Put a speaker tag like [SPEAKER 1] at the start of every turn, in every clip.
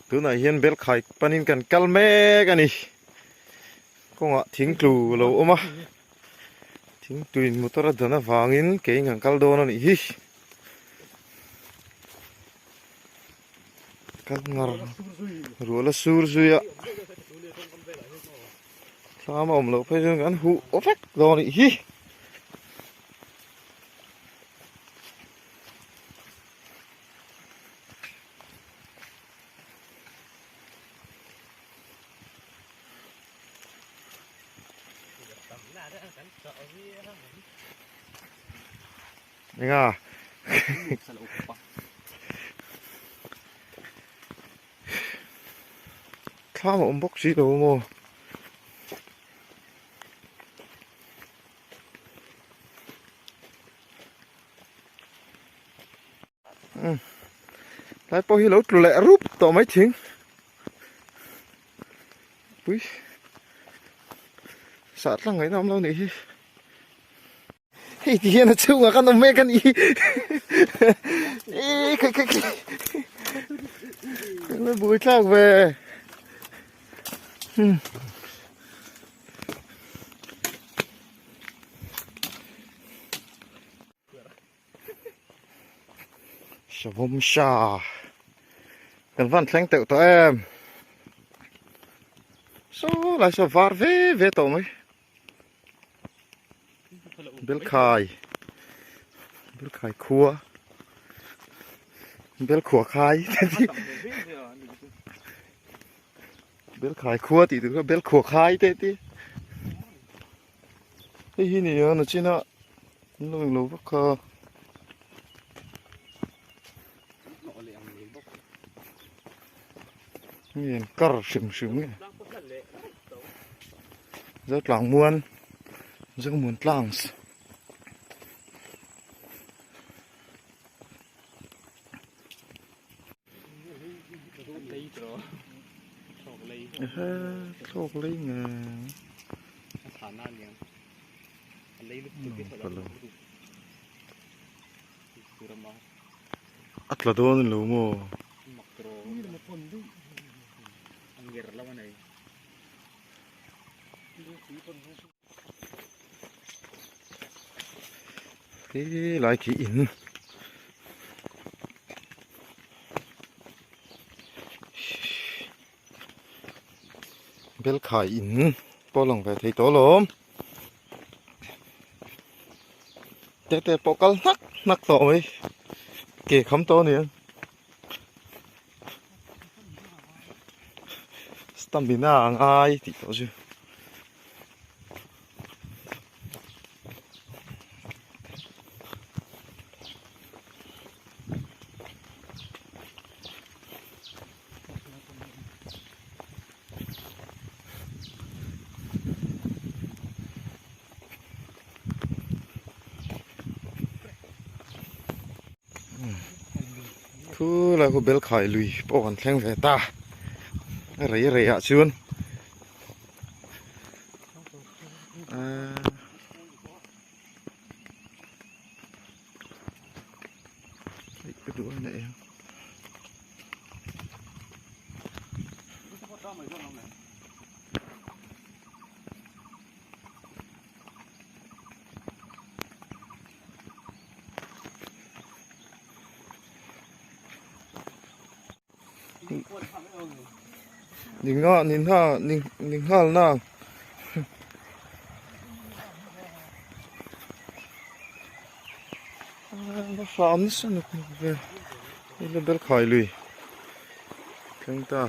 [SPEAKER 1] Tunah hian bel khai panin kan kal mek a ni. Kawngah thing tlu a lo awm a, thing tuin motor a dan avangin keiin kan kal dawn a nih hi. Kal ngar ruah la sur zui a, thlam a awm loh phei chuan kan huh vek dawn a nih hi. Enga Thlam a awm bawk si lo maw. Lai pawh hi lo tlu leh rup tawh mai thing. Pui. Sah tlang ngaihna awm lo nih hi. Hei ti hian a chhungah kan awm mek a nih hi. Ee khaih khaih khaih. Kan la buai thlak ve. Hmm. Savawm sa kan van thleng teuh tawh em saw lai saw var ve ve tawh mai belkhai belkhai khua belkhua khai belkhai khua tih tur kha belkhua khai te ti. Hei hi ni a nachin a an lo englo vak kha. Hei an kar hrim hrim nge. Zo tlang muan zo muan tlangs. Thlawk lei nge a tla dawn lo maw Helai khi in Belkhai in pawh lang ve thei tawh alawm te te pawh kal hnak hnak tawh mai ke kham tawh a ni ang stamina a ngai tih tawh chu. Thu lai khu bel khai lui pawh kan thleng ve ta a rei rei ah chuan. Ni nga ni hna ni ni nghal na va hram nasa nuk nuk ve ila bel khai lui thleng ta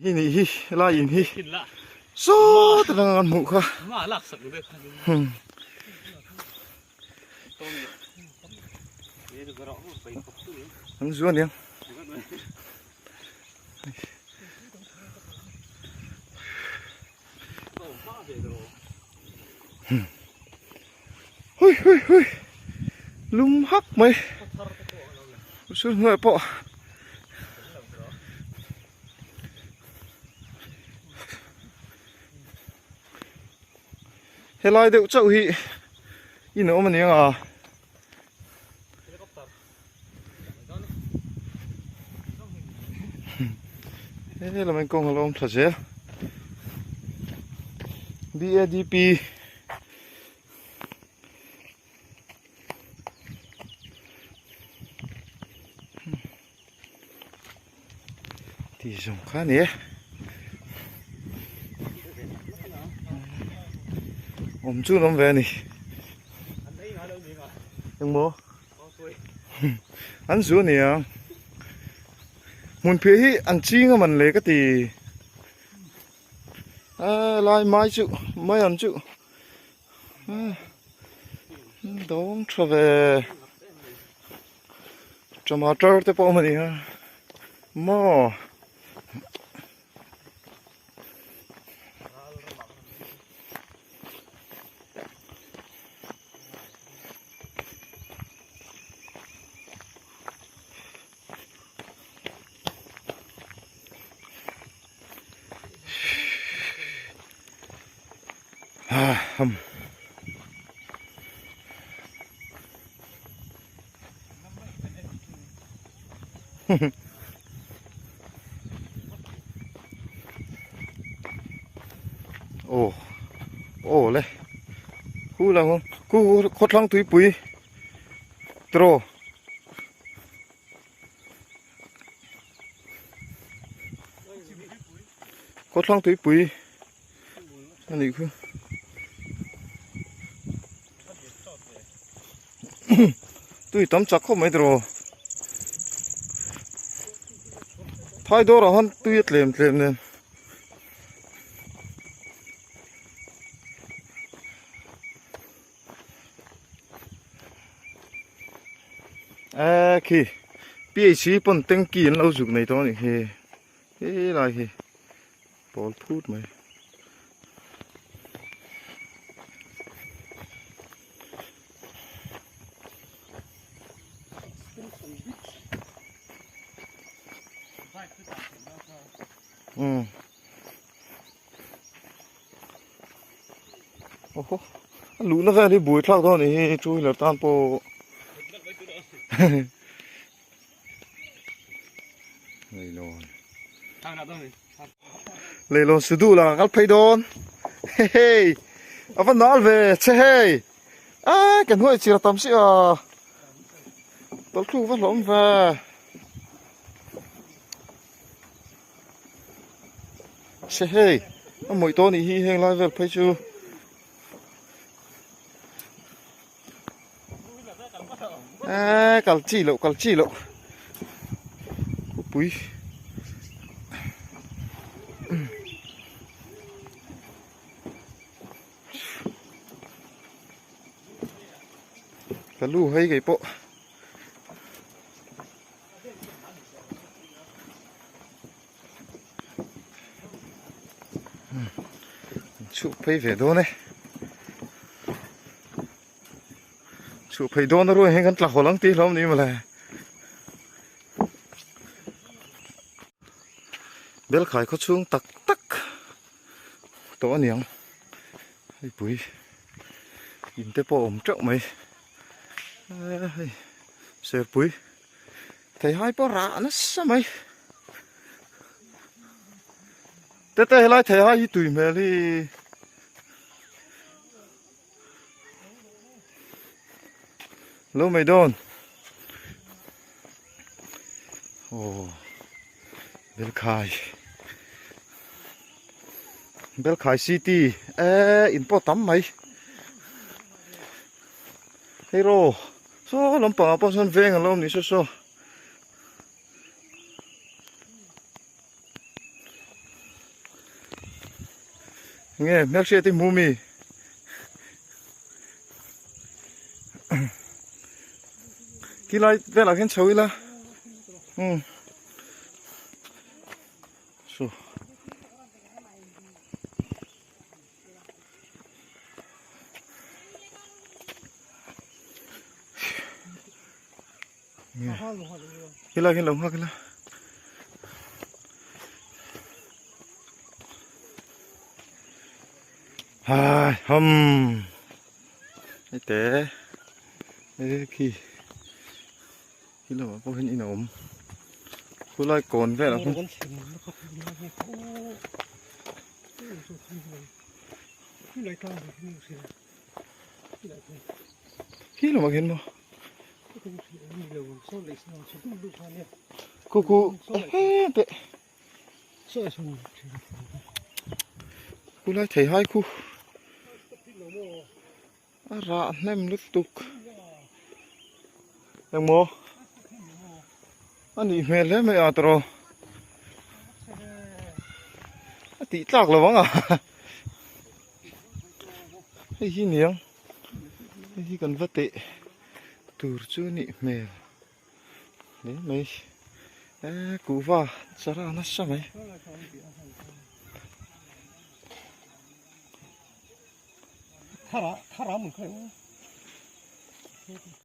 [SPEAKER 1] hi nih hi helai in hi sawt atanga kan hmuh kha an zu aniang hui hui hui lum hak mai chu hnuaiah pawh Helai deuh chauh hi in a awm a ni ang a. He lam in kawng a lo awm tha zel. BADP Ti zawng kha a ni e. Awm chu an awm ve a ni. Engmaw? An zu a ni ang. Hmunphiah hi an ching a man le ka ti. A lai mai chu mai an chu. Dawng tha ve. Tomato te pawh a awm a ni a maw. Aw aw le khu lang khu khawthlang tuipui tiraw. Khawthlang tuipui a nih khu tui tam chak khawp mai tiraw phai dawrah hian tui a tlem tlem nen. Eee khi PHC pawn tanky an lo zuk nei tawh a nih hi helai hi pawl phut mai. Umm. Oho a luhna vel hi buai thlak dawn a nih hi two wheeler tan pawh leilawn leilawn su duh lah kal phei dawn hehei a va nal ve che hei a kan hnuai chir a tam si a tawlhtluk va hlawm ve. Che hei a mawih tawh a nih hi heng lai vel phei chu eee kal chi loh kal chi loh khawpui ka lu hei kei pawh. Chhuh phei ve dawn e chhuh phei dawn a ruai hian kan tla haw lang tih hlawm ni mawle belkhai khaw chhung tak tak tawh a niang hei pui in te pawh a awm teuh mai hei serpui. Theihai pawh rah nasa mai. Tete helai theihai hi tui hmel hi. Lo mai dawn. Oh. Belkhai. Belkhai city. Eh in pawh tam mai. Hei ro. Saw lampangah pawh sawn veng a lo awm ni saw saw. Nge hmelhriat i hmu mi? Khilai velah khian chho ila. Umm. Saw. Helai hian lo nghak ila. Hai ham hei te e khi khi lamah pawh hian in a awm khulai kawn velah khuan khi lamah khian maw khu khu he teh. Khulai thei hai khu a rah hnem lutuk engmaw a nih hmel hle mai a tawrh a tih tlak lo ang a hei hi niang hei hi kan va teh tur chu a nih hmel. Hle mai e kuhva chara nasa mai.